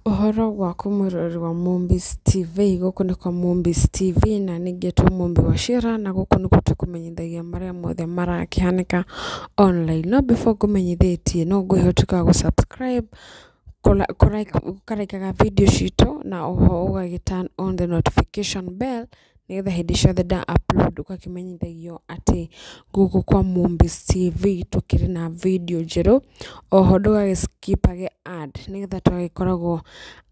Ũhoro waku mwĩroreri wa Mũmbi's TV, gũkũ nĩ kwa Mũmbi's TV na niĩ ngetwo Mũmbi wa Ciara na gũkũ nĩkuo tũkũmenyithagia marĩa mothe marakĩhanĩka online. No before ngũmenyithĩtie no ngwĩhoya ũtuĩke wa gũ subscribe, ũkaraikaga video citũ na oho ũgagĩ turn on the notification bell nĩgetha hĩndĩ ciothe nda upload ũgakĩmenyithagio atĩ gũkũ kwa Mũmbi's TV tũkĩrĩ na video njerũ, oho ndũgagĩ skip age ad nĩgetha tũgagĩkoragwo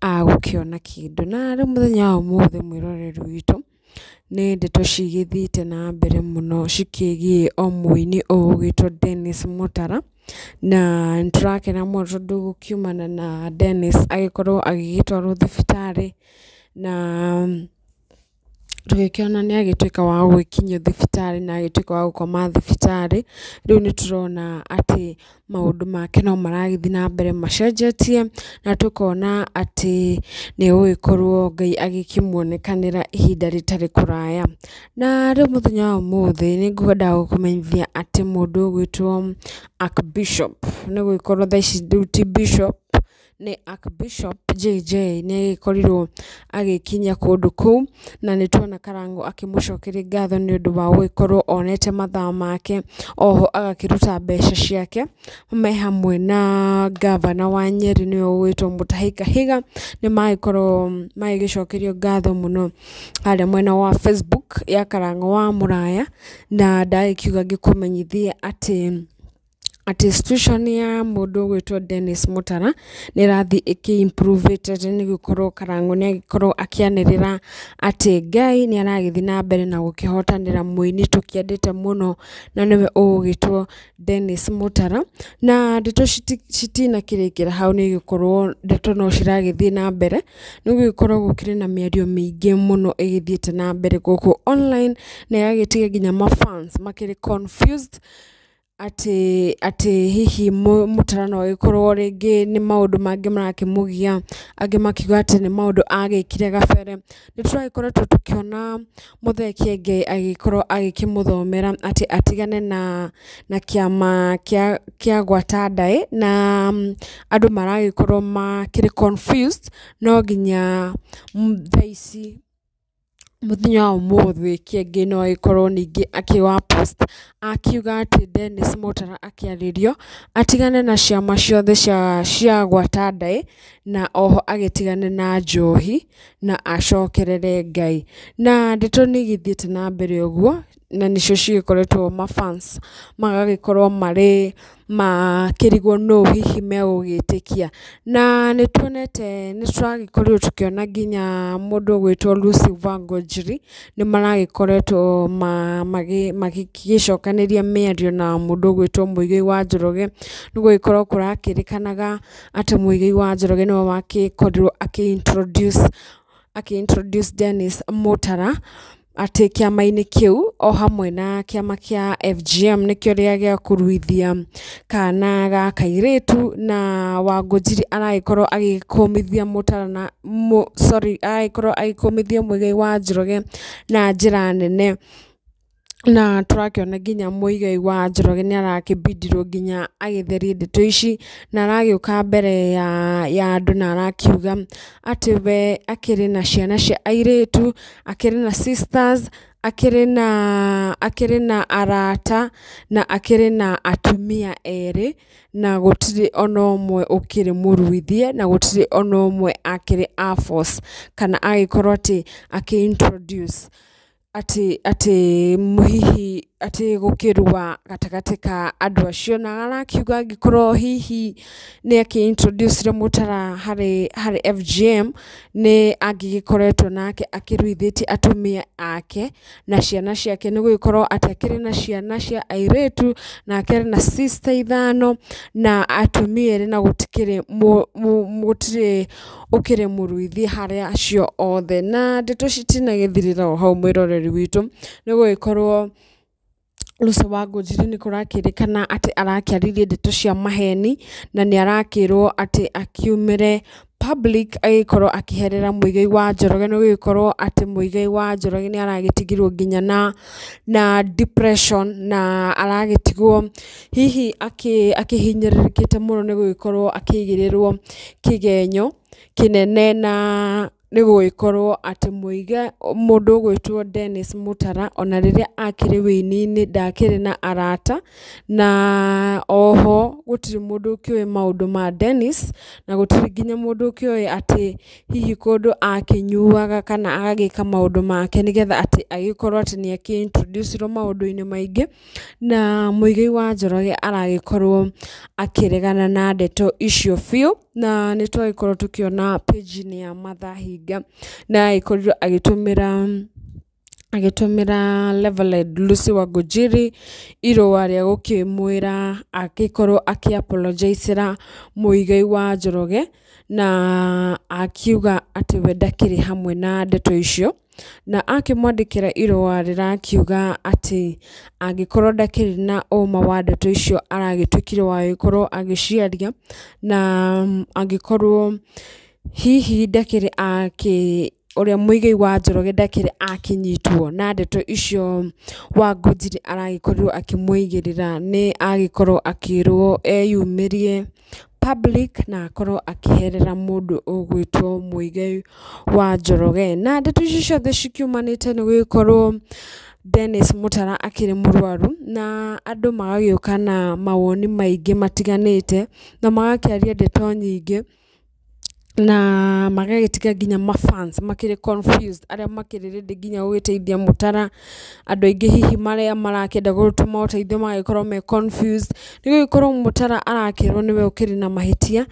a gũkĩona kĩndũ. Na rĩu mũthenya wa ũmũthĩ mwĩroreri witũ, nĩ ndeto cigĩthiĩte na mbere mũno cikĩgiĩ o mũini ũgũgĩtwo Dennis Mũtara, na nĩtũrakena mũno tondũ gũkiumana na Dennis agĩkorwo agĩgĩtwarwo thibitarĩ, na tũgĩkĩona nĩ agĩtuĩka wa gũgĩkinyio thibitarĩ na agĩtuĩka wa gũkoma thibitarĩ, rĩu nĩ tũrona atĩ maũndũ make no maragĩthiĩ na mbere macenjetie, na tũkona atĩ nĩ egũgĩkorwo Ngai agĩkĩmuonekanĩra ihinda rĩtarĩ kũraya. Na rĩu mũthenya wa ũmũthĩ nĩ ngwendaga gũkũmenyithia atĩ mũndũ ũgwĩtwo Archbishop, nĩ gũgĩkorwo thaa ici rĩu ti Bishop, nĩ Archbishop JJ nĩ agĩkorirwo agĩkinya kũndũ kũu, na nĩ tuona Karangũ akĩmũcokeria ngatho nĩ ũndũ wa gũgĩkorwo onete mathaa make, oho agakĩruta mbeca ciake, me hamwe na ngavana wa Nyeri nĩwe ũgwĩtwo Mutahi Kahiga, nĩ magĩkorwo magĩgĩcokerio ngatho mũno harĩa mwena wa Facebook ya Karangũ wa Mũraya, na ndagĩkiuga ngĩkũmenyithie atĩ situation ya mũndũ ũgwĩtwo Dennis Mũtara nĩ ĩrathiĩ ĩkĩ improve ĩte nĩ gũkorwo Karangũ nĩ agĩkorwo akĩanĩrĩra atĩ Ngai nĩ aragĩthiĩ na mbere na gũkĩhotanĩra mũini tũkĩendete mũno na nĩwe ũgũgĩtwo Dennis Mũtara. Na ndeto citinakĩrĩkĩra hau nĩ gũkorwo ndeto no ciragĩthiĩ na mbere, nĩ gũgĩkorwo gũkĩrĩ na mĩario mĩingĩ mũno ĩgĩthiĩte na mbere gũkũ online na ĩgagĩtiga nginya ma fans makĩrĩ confused atĩ hihi Mũtara no agĩkorwo rĩngĩ nĩ maũndũ mangĩ marakĩmũgia, angĩ makiuga atĩ nĩ maũndũ agĩkire gabere. Nĩ tũragĩkoretwo tũkĩona Mũthee Kĩengei agĩkorwo agĩkĩmũthomera atĩ atigane na kĩama kĩa gwata ndaĩ, na andũ maragĩkorwo makĩrĩ confused, no nginya thaa ici mũthenya wa ũmũthĩ Kĩengei no agĩkorwo ningĩ akĩwa post akiuga atĩ Dennis Mũtara akĩarĩrio atigane na ciama ciothe cia gwata ndaĩ, na oho agĩtigane na njohi na acokerere Ngai. Na ndeto nĩ igĩthiĩte na mbere ũguo, na nĩcio cigĩkoretwo ma fans magagĩkorwo marĩ makĩrigwo nũ hihi megũgĩtĩkia. Na nĩ tuonete nĩ tũragĩkorirwo tũkĩona nginya mũndũ ũgwĩtwo Lucy Wangũnjiri nĩ maragĩkoretwo magĩgĩcokanĩria mĩario na mũndũ ũgwĩtwo Muigai wa Njoroge, nĩ gũgĩkorwo kũrakĩrĩkanaga atĩ Muigai wa Njoroge nĩwe wakĩkorirwo akĩ introduce Dennis Mũtara atĩ kĩama-inĩ kĩu o hamwe na kĩama kĩa FGM nĩkĩo rĩa gĩa kũruithia kana ga kairĩtu, na Wangũnjiri aragĩkorwo agĩkũmithia Mũtara na sorry, aragĩkorwo agĩkũmithia Muigai wa Njoroge na njĩra nene, na tũrakĩona nginya Muigai wa Njoroge nĩ arakĩbindirwo nginya agĩtherie ndeto ici, na aragĩũka mbere ya andũ na arakiuga atĩ we akĩrĩ na ciana cia airĩtu, akĩrĩ na sisters, akĩrĩ na arata na akĩrĩ na atumia erĩ, na gũtirĩ ona ũmwe ũkĩrĩ mũruithie na gũtirĩ ona ũmwe akĩrĩ a force kana agĩkorwo atĩ akĩ introduce atĩ hihi atĩ gũkĩrũa gatagatĩ ka andũ acio, na arakiuga angĩkorwo hihi nĩ akĩ introduce Mũtara harĩ FGM nĩ angĩgĩkoretwo nake akĩruithĩtie atumia ake na ciana ciake, nĩ gũgĩkorwo atĩ akĩrĩ na ciana cia airĩtu na akĩrĩ na sister ithano na atumia erĩ, na gũtikĩrĩ gũtirĩ ũkĩrĩ mũruithie harĩ acio othe. Na ndeto citinagĩthirĩra o hau mwĩroreri witũ, nĩ gũgĩkorwo Lucy Wangũnjiri nĩ kũrakĩrĩkana atĩ arakĩaririe ndeto cia maheni, na nĩ arakĩrwo atĩ akiumĩre public agĩkorwo akĩherera Muigai wa Njoroge, nĩ gũgĩkorwo atĩ Muigai wa Njoroge nĩ aragĩtigirwo nginya na depression, na aragĩtigwo hihi akĩhinyĩrĩrĩkĩte mũno nĩ gũgĩkorwo akĩigĩrĩrwo kĩgenyo. kĩnene na nĩ gũgĩkorwo atĩ Muigai, mũndũ ũgwĩtwo Dennis Mũtara ona rĩrĩa akĩrĩ wũini-inĩ ndakĩrĩ na arata, na oho gũtirĩ mũndũ ũkĩũĩ maũndũ ma Dennis, na gũtirĩ nginya mũndũ ũkĩũĩ atĩ hihi kũndũ akĩnyuaga kana agagĩka maũndũ make nĩgetha atĩ agĩkorwo atĩ nĩ akĩ introduce irwo maũndũ-inĩ maingĩ, na Muigai wa Njoroge aragĩkorwo akĩregana na ndeto icio biũ, na nĩ twagĩkorwo tũkĩona page-inĩ ya Martha Hinga, nĩ agĩkorirwo agĩtũmĩra Reverend Lucy Wangũnjiri irũa rĩa gũkĩmwĩra agĩkorwo akĩ apologise ĩra Muigai wa Njoroge, na akiuga atĩ we ndakĩrĩ hamwe na ndeto icio, na akĩmwandĩkĩra irũa rĩrakiuga atĩ angĩkorwo ndakĩrĩ na ũma wa ndeto icio aragĩtuĩkire wa gũkorwo agĩciaria, na angĩkorwo hihi ndakĩrĩ akĩ ũrĩa Muigai wa Njoroge ndakĩrĩ akĩnyitwo na ndeto icio Wangũnjiri aragĩkorirwo akĩmũigĩrĩra, nĩ agĩkorwo akĩrwo eyumĩrie public na akorwo akĩherera mũndũ ũgwĩtwo Muigai wa Njoroge. Na ndeto icio ciothe cikiumanĩte nĩ gũgĩkorwo Dennis Mũtara akĩrĩ mũrwaru, na andũ magagĩũka na mawoni maingĩ matiganĩte, na magakĩaria ndeto nyingĩ, na magagĩtiga nginya ma fans makĩrĩ confused, arĩa makĩrĩ ready nginya gũgĩteithia Mũtara, andũ aingĩ hihi marĩa marakĩenda gũtũma ũteithio magagĩkorwo me confused, nĩ gũgĩkorwo Mũtara arakĩrwo nĩwe ũkĩrĩ na mahĩtia,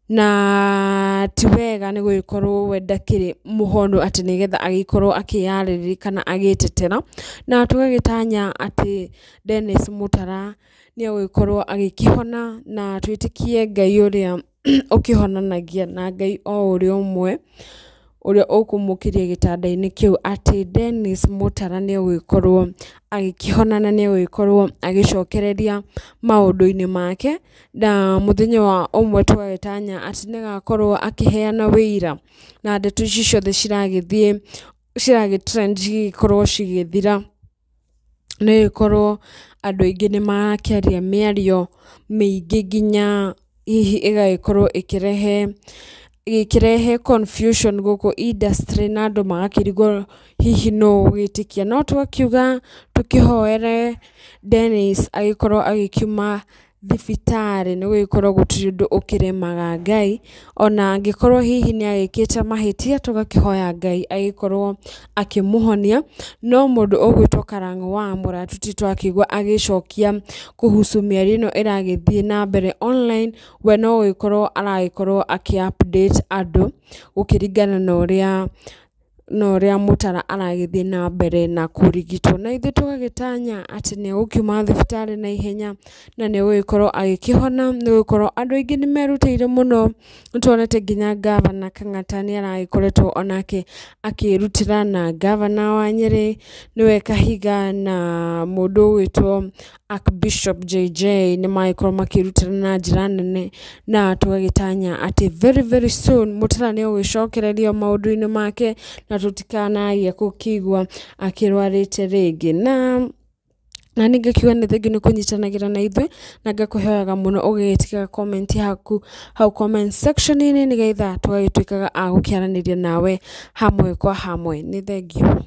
na ti wega nĩ gũgĩkorwo we ndakĩrĩ mũhonu atĩ nĩgetha agĩkorwo akĩyarĩrĩria kana agĩtetera, na tũgagĩtanya atĩ Dennis Mũtara nĩ egũgĩkorwo agĩkĩhona, na twĩtĩkie Ngai ũrĩa ũkĩhonanagia, na Ngai o ũrĩa ũmwe ũrĩa ũkũmũkĩria gĩtanda-inĩ kĩu, atĩ Dennis Mũtara nĩ egũgĩkorwo agĩkĩhona na nĩ egũgĩkorwo agĩcokereria maũndũ-inĩ make, na mũthenya wa ũmwe tũgagĩtanya atĩ nĩ agakorwo akĩheana wĩira, na ndeto ici ciothe ciragĩthiĩ ciragĩ trend cigĩkorwo cigĩthira, nĩ gũgĩkorwo andũ aingĩ nĩ marakĩaria mĩario mĩingĩ nginya hihi ĩgagĩkorwo ĩkĩrehe confusion gũkũ industry, na andũ magakĩrigwo hihi nũ ũgwĩtĩkia, no twakiuga tũkĩhoere Dennis agĩkorwo agĩkiuma thibitarĩ, nĩ gũgĩkorwo gũtirĩ ũndũ ũkĩremaga Ngai, ona angĩkorwo hihi nĩ agĩkĩte mahĩtia, tũgakĩhoya Ngai agĩkorwo akĩmũhonia, no mũndũ ũgwĩtwo Karang'o wa Mũra tũtirĩ twakĩigua agĩcokia kuhusu mĩario ĩno ĩragĩthiĩ na mbere online, we no gũgĩkorwo aragĩkorwo akĩ update andũ gũkĩringana na ũrĩa Mũtara aragĩthiĩ na mbere na kũrigitwo, na ithuĩ tũgagĩtanya atĩ nĩ egũkiuma thibitarĩ na ihenya, na nĩ egũgĩkorwo agĩkĩhona, nĩ gũkorwo andũ aingĩ nĩ merutĩire mũno, nĩ tuonete nginya ngavana Kang'ata nĩ aragĩkoretwo onake akĩrutĩra, na ngavana wa Nyĩrĩ nĩwe Kahiga, na mũndũ ũgwĩtwo Archbishop JJ nĩ magĩkorwo makĩrutĩra na njĩra nene, na tũgagĩtanya atĩ very very soon Mũtara nĩ egũgĩcokereria maũndũ-inĩ make, na tũtikanagie gũkĩigua akĩrwarĩte rĩngĩ. Na nĩ ngakiuga nĩ thengiũ nĩ kũnyitanagĩra na ithuĩ, na ngakũhoyaga mũno ũgĩgĩtiga comment yaku hau comment section-inĩ, nĩgetha tũgagĩtuĩkaga a gũkĩaranĩria nawe hamwe kwa hamwe. Nĩ thengiũ.